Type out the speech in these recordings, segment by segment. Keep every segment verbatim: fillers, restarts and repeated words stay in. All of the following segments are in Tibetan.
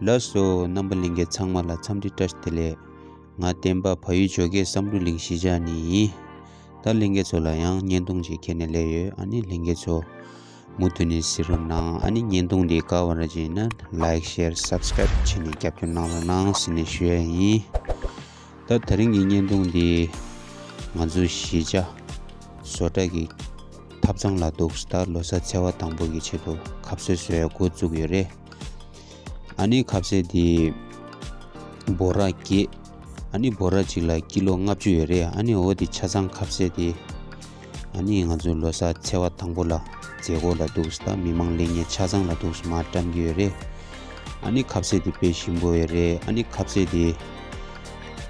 ལགས་སོ། རྣམ་པ་ལྷན་རྒྱས་ཚང་མ་ལ་འཚམས་འདྲི་བཀྲ་ཤིས་བདེ་ལེགས། ང་བསྟན་པ་བལ་ཡུལ་ཇོ་ཁའི་བསམ་གྲུབ་གླིང་གཞིས་ཆགས་ནས་ཡིན། ད་ལྷན་རྒྱས་ཚོ་ལ་ཡང་བརྙན་ཐུང་ཅིག་ཁྱེར་ནས་སླེབས་ཡོད། ཨ་ནི་ལྷན་རྒྱས་ཚོ་མུ་མཐུད་ནས་གཟིགས་རོགས་གནང་། ཨ་ནི་བརྙན་ཐུང་འདི་དགའ་བ་ར་ཅིག་ཡིན་ན་ལའིཀ་ཤེར་སབ་སི་ཀ་རའིབ་བྱས་ནས་རྒྱབ་སྐྱོར་གནང་རོགས་གནང་ཟེར་ནས་ཞུ་ཡ་ཡིན། ད་དེ་རིང་གི་བརྙན་ཐུང་འདི་ང་ཚོ་གཞིས་ཆགས་བཟོ་གྲྭ་གི་ཐབ་ཚང་ལ་འདུག་ད་ལོ་གསར་ཚེས་པ་དང་པོ་གི་ཆེད་དུ་ཁ་ཟས་བཟོ་ཡ་འགོ་བཙུགས་ཡོད་རེད། ཨ་ནི་ཁ་ཟས་དེ་འབོ་ར་བརྒྱད། ཨ་ནི་འབོ་ར་གཅིག་ལ་ཀི་ལོ་ལྔ་བཅུ་ཡོད་རེད། ཨ་ནི་འོ་དེ་ཆ་ཚང་ཁ་ཟས་དེ། ཨ་ནི་ང་ཚོ་ལོ་གསར་ཚེས་པ་དང་པོ་ལ་མཛད་སྒོ་ལ་འདུག་ད་མི་མང་ལེགས་ཉེས་ཆ་ཚང་ལ་འདུག་མར་བཀྲམ་གྱི་ཡོད་རེད། ཨ་ནི་ཁ་ཟས་དེ་དཔེ་ཞིམ་པོ་ཡོད་རེད། ཨ་ནི་ཁ་ཟས་དེ་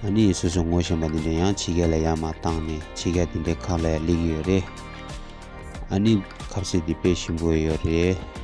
ཨ་ནི་སོ་སོ་ངོ་ཤེས་པ་དེ་འདྲ་ཡང་ཕྱི་རྒྱལ་ལ་ཡར་མར་བཏང་ནས་ཕྱི་རྒྱལ་དེ་འདྲའི་ཁག་ལ་ཡར་སླེབས་ཀྱི་ཡོད་རེད། ཨ་ནི་ཁ་ཟས་དེ་དཔེ་ཞིམ་པོ་ཡོད་རེད།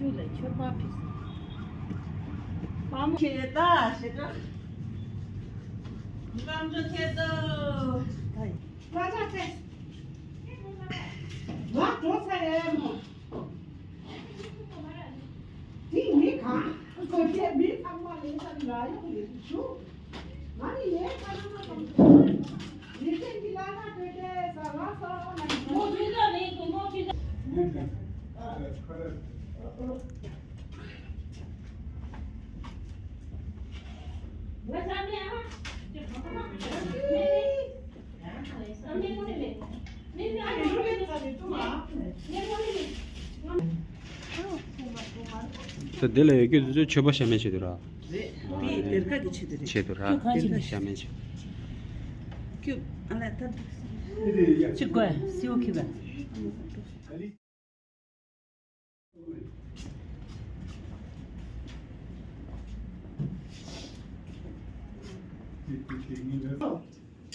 ཁྱོད་ལ་ཁྱོད་པ་ཕི་སི། པ་མོ་ཁྱེད་ད་ཞེ་དྲག་རྣམ་འགྲོ་ཁྱེད་དོ། ལ་ལ་ཏེ། ང་འགྲོ་ཚར་ཡ་མོ། དེ་མི་གང་གོ་ཁྱེད་མི་ཚང་མ་ལས་ས་ལ་ཡོང་ལས་ཞུ། ད་དེ་ལ་ཡོད་རྒྱུ་དེ་ཚོ་མཆོད་པ་ཤ་མེད་ཆེད་དུ་ར། རེད། དེ་སྡེར་ཁ་གི་ཆེད་དུ་རེད། ཆེད་དུ་ར། སྡེར་ཁ་ཤ་མེད་ཆེད། ཁྱོད་ཨ་ལ་ད། ཅི་དགོས་སིའུ་ཁྱི་བ།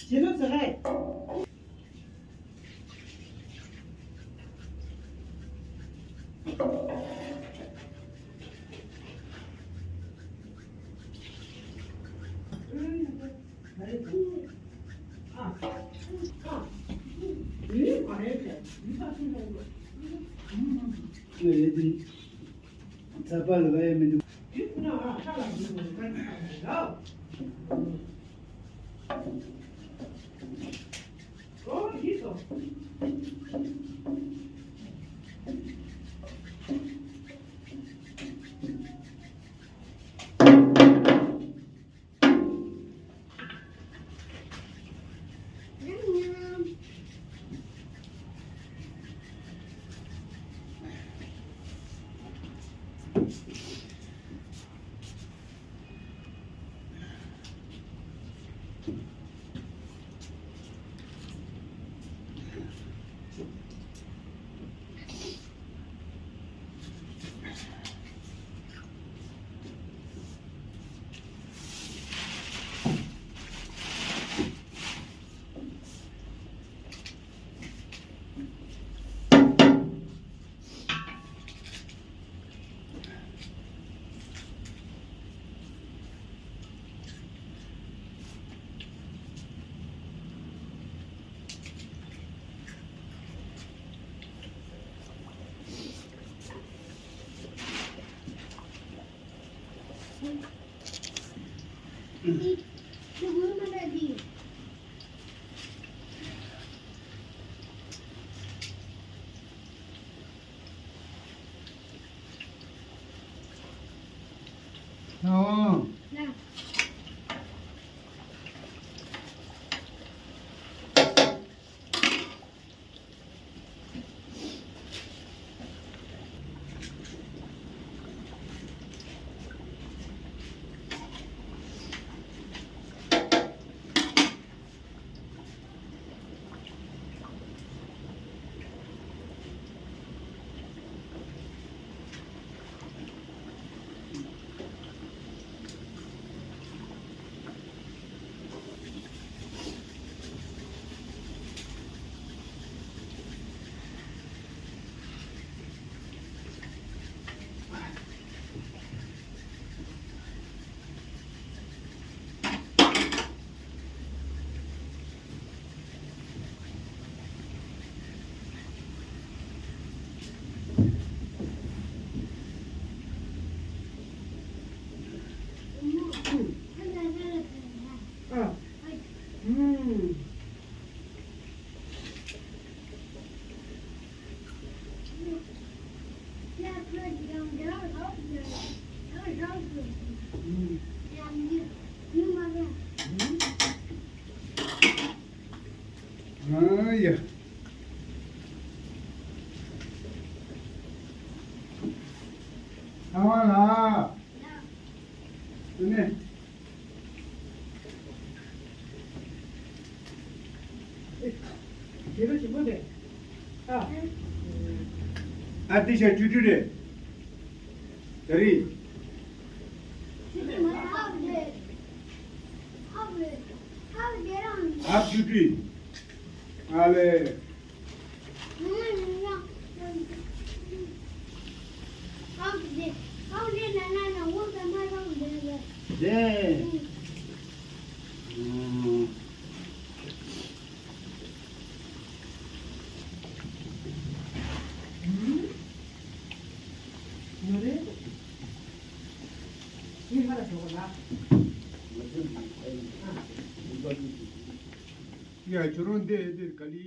ཞེ་དྲག་ཟེར་རེད། ཚ་པ་ལ་བ་ཡ་མི་འདུག་ཨ་ཡ། ཚང་མ་ལ། དེ་ནས། དེ་ལ་ཞིམ་པོ་རེད། ཨ། ཨ་དེ་ཤ་བཅུ་དྲུག་རེད། ད་རེད། ཨ་བཅུ་དྲུག་ཨ་ལེ། ཨའོ་དེ། ཨའོ་ལེ་ན་ན་ན་འོ་ད་མ་རང་འདི་ལ། དེ། ཨུམ། ཨུམ། ཉོ་རེ། ཡིན་ཧ་ར་ཞོག་ལ། ཡ་ཁྱོད་རང་འདི་འདིར་ག་ལི།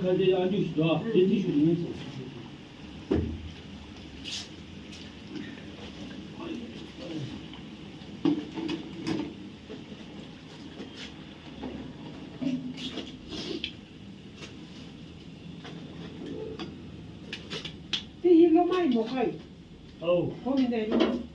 ད་དེ་ཨ་འཇུག་ཞུ་དོ། དེ་དེ་ཞུ་དེ་ངས་ཚོ། དེ་ཡི་ལོ་མ་ཡི་མོ་ཁ་ཡི། ཨོ། ཁོ་མི་འདའི་ལོ་མ།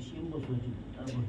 ཤིང་པོ་སོ་ཅིག་ལྟ་བུ།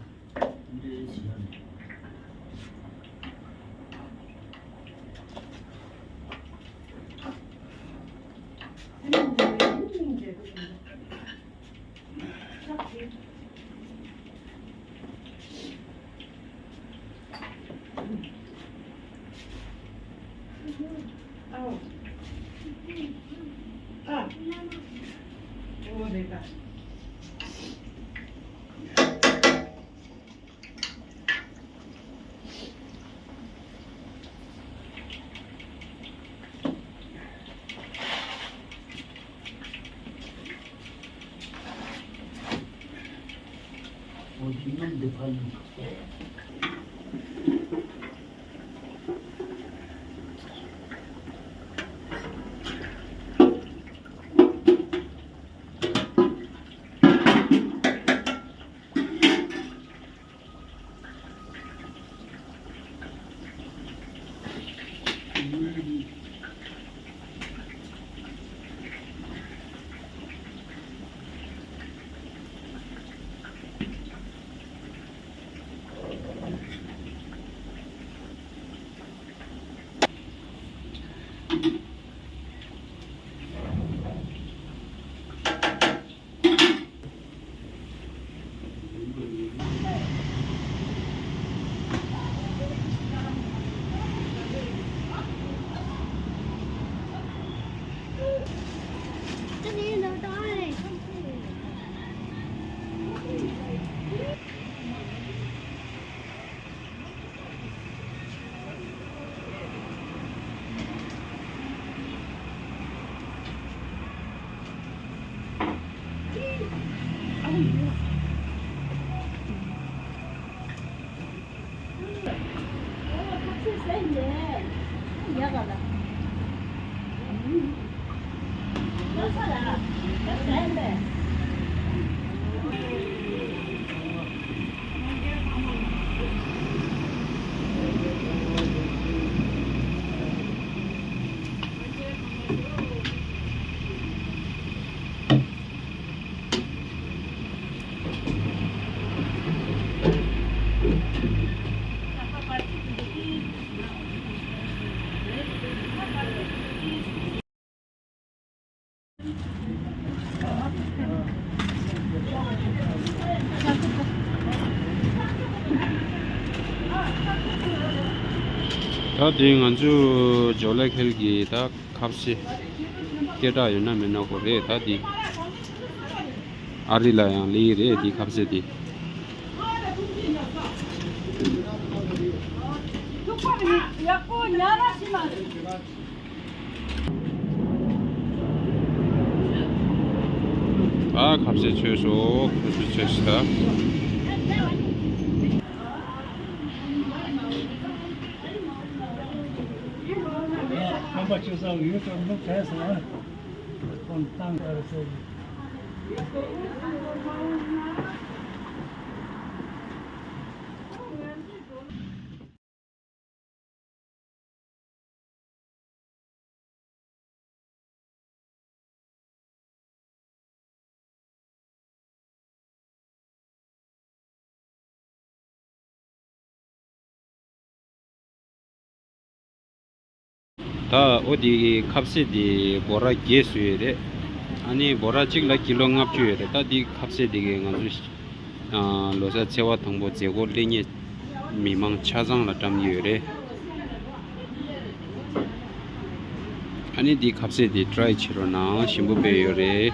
ད་དེ་ང་ཚོ་ཇོ་ལེ་ཁེལ་གྱི་ད་ཁ་ཟས་སྐད་གྲགས་ཡོད་ན་མེད་ན་གོ་རེད། ད་དེ་ཨ་རི་ལ་ཡང་སླེབས་རེད། དེ་ཁ་ཟས་དེ། ཨ་ཁ་ཟས་ཚོས་སོ། ཁ་ཟས་ཚོས་སོ་ད། རྐང་པ་ཆུ་ས་ཡུལ་དུ་འདུག་བྱས་སོང་། ཁོང་བཏང་དགོས་ཟེར། ད་ཨོ་དེ་ཁ་ཟས་དེ་འབོ་ར་བརྒྱད་བཟོས་ཡོད་རེད། ཨ་ནི་འབོ་ར་གཅིག་ལ་ཀི་ལོ་ལྔ་བཅུ་ཡོད་རེད། ད་དེ་ཁ་ཟས་དེ་གས་ང་ཚོ་ཨ་ལོ་གསར་ཚེས་པ་དང་པོ་མཛད་སྒོ་སླེབས་མཁན་མི་མང་ཆ་ཚང་ལ་བཀྲམ་གྱི་ཡོད་རེད། ཨ་ནི་འདི་ཁ་ཟས་འདི་ཊ་རའི་བྱེད་རོགས་གནང་། ཞིམ་པོ་དཔེ་ཡོད་རེད།